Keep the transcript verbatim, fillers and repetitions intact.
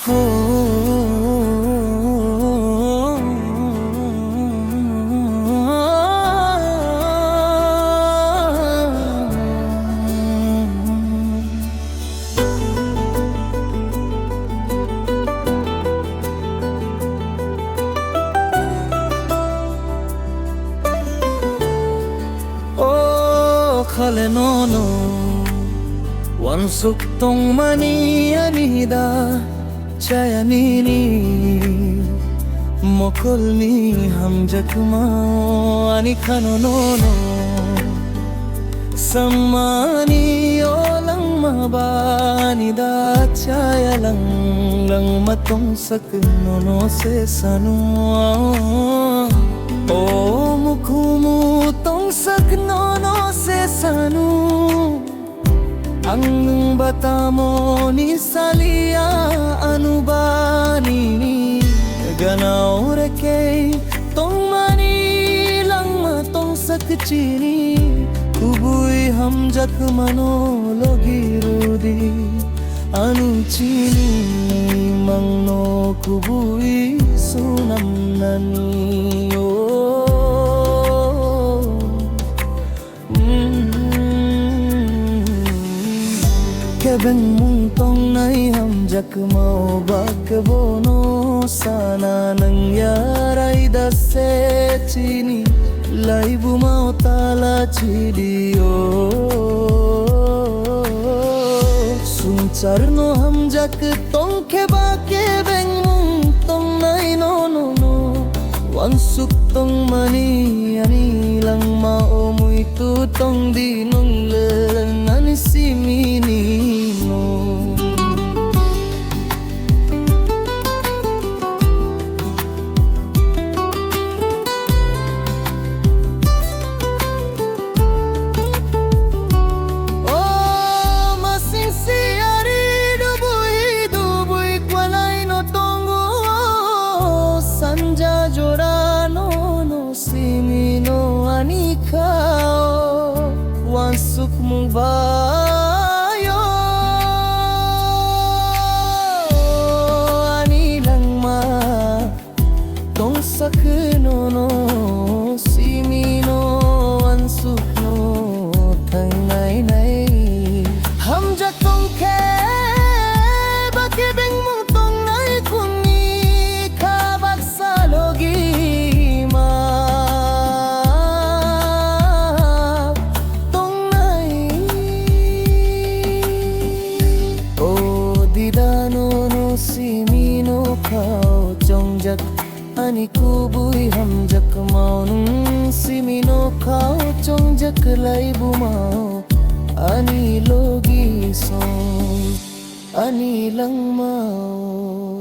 O khale nono uansuk tongmani ani da chaya nini mokolni hamjakma ani khano nono sammani o langma bani da chaya lang langma tongsak nono se sanu. O mukumu tongsak nono se sanu. Ang nwng batamo ni salia anubani gana ore ke tongmani langma tongsak chini kubui hamjakmano logi rudi. Ano chini mangno kubui sunam nani o. Mm. Kebeng mung tongnai hamjakma o bak bono sana nang yarai da se chini laibuma o tala chidi o. Sungsar no hamjak tongkhe ba kebeng mung tongnai no no no. Wansuk tongmani ani langma o muitu tongdi nung le ani simini no. O masing si ari dubui dubui kwlai no tongo sanja jora no no simino ani khao wansuk mung bayo ani langma. Tongsak nono simino ansukno thangnai nai. Hamjak tongkhe bakhe bengmung tongnai kunni kha baksa logi ma tongnai. O dida nono simino khao chongjak. Ani kubui hamjak mao nung simino khao chongjak lai bumao. Ani logi song ani langmao.